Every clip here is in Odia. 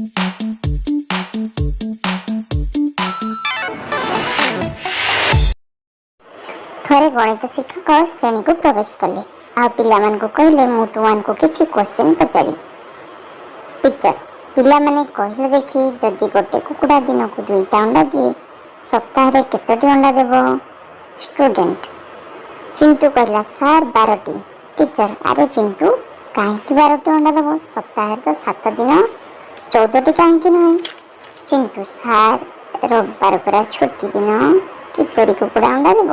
ଥରେ ଗଣିତ ଶିକ୍ଷକ ଶ୍ରେଣୀକୁ ପ୍ରବେଶ କଲେ ଆଉ ପିଲାମାନଙ୍କୁ କହିଲେ, "ମୁଁ ତୁମମାନଙ୍କୁ କିଛି କ୍ୱେଶ୍ଚିନ୍ ପଚାରିବି।" ଟିଚର, "ପିଲାମାନେ, କହିଲେ ଦେଖି, ଯଦି ଗୋଟେ କୁକୁଡ଼ା ଦିନକୁ ଦୁଇଟା ଅଣ୍ଡା ଦିଏ, ସପ୍ତାହରେ କେତୋଟି ଅଣ୍ଡା ଦେବ?" ଷ୍ଟୁଡେଣ୍ଟ ଚିଣ୍ଟୁ କହିଲା, "ସାର୍, 12ଟି।" ଟିଚର, "ଆରେ ଚିଣ୍ଟୁ, କାହିଁକି 12ଟି ଅଣ୍ଡା ଦେବ? ସପ୍ତାହରେ ତ 7 ଦିନ, 14ଟି କାହିଁକି ନୁହେଁ?" ଚିଣ୍ଟୁ, "ସାର୍, ରବିବାର ପରା ଛୁଟି ଦିନ, କିପରି କୁକୁଡ଼ା ଅଣ୍ଡା ଦେବ?"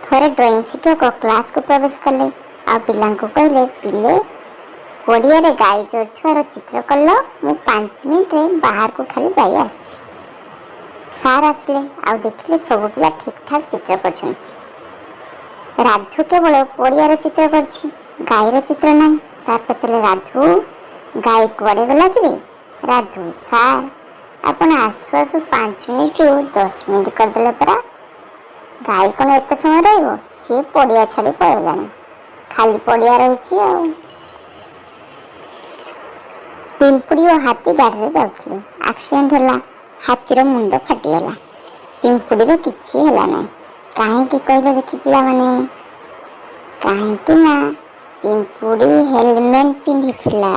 ଥରେ ଡ୍ରଇଂ ଶିକ୍ଷକ କ୍ଲାସକୁ ପ୍ରବେଶ କଲେ ଆଉ ପିଲାଙ୍କୁ କହିଲେ, "ପିଲେ, ପଡ଼ିଆରେ ଗାଈ ଚରୁଥିବାର ଚିତ୍ର କଲ। ମୁଁ 5 ମିନିଟରେ ବାହାରକୁ ଖାଲି ଯାଇ ଆସୁଛି।" ସାର୍ ଆସିଲେ ଆଉ ଦେଖିଲେ ସବୁ ପିଲା ଠିକ୍ ଠାକ୍ ଚିତ୍ର କରିଛନ୍ତି। ରାଧୁ କେବଳ ପଡ଼ିଆର ଚିତ୍ର କରିଛି, ଗାଈର ଚିତ୍ର ନାହିଁ। ସାର୍ ପଚାରିଲେ, "ରାଧୁ, ଗାଈ କୁଆଡ଼େ ଗଲା କିରେ?" ରାଧୁ, "ସାର୍, ଆପଣ ଆସୁ ଆସୁ 5 ମିନିଟରୁ 10 ମିନିଟ୍ କରିଦେଲେ ପରା। ଗାଈ କ'ଣ ଏତେ ସମୟ ରହିବ? ସିଏ ପଡ଼ିଆ ଛାଡ଼ି ପଳେଇଲାଣି, ଖାଲି ପଡ଼ିଆ ରହିଛି ଆଉ।" ପିମ୍ପୁଡ଼ି ଓ ହାତୀ ଗାଡ଼ିରେ ଯାଉଥିଲେ। ଆକ୍ସିଡେଣ୍ଟ ହେଲା। ହାତୀର ମୁଣ୍ଡ ଫାଟିଗଲା, ପିମ୍ପୁଡ଼ିର କିଛି ହେଲା ନାହିଁ। କାହିଁକି କହିଲେ ଦେଖି ପିଲାମାନେ? କାହିଁକି ନା ପିମ୍ପୁଡ଼ି ହେଲମେଟ୍ ପିନ୍ଧିଥିଲା।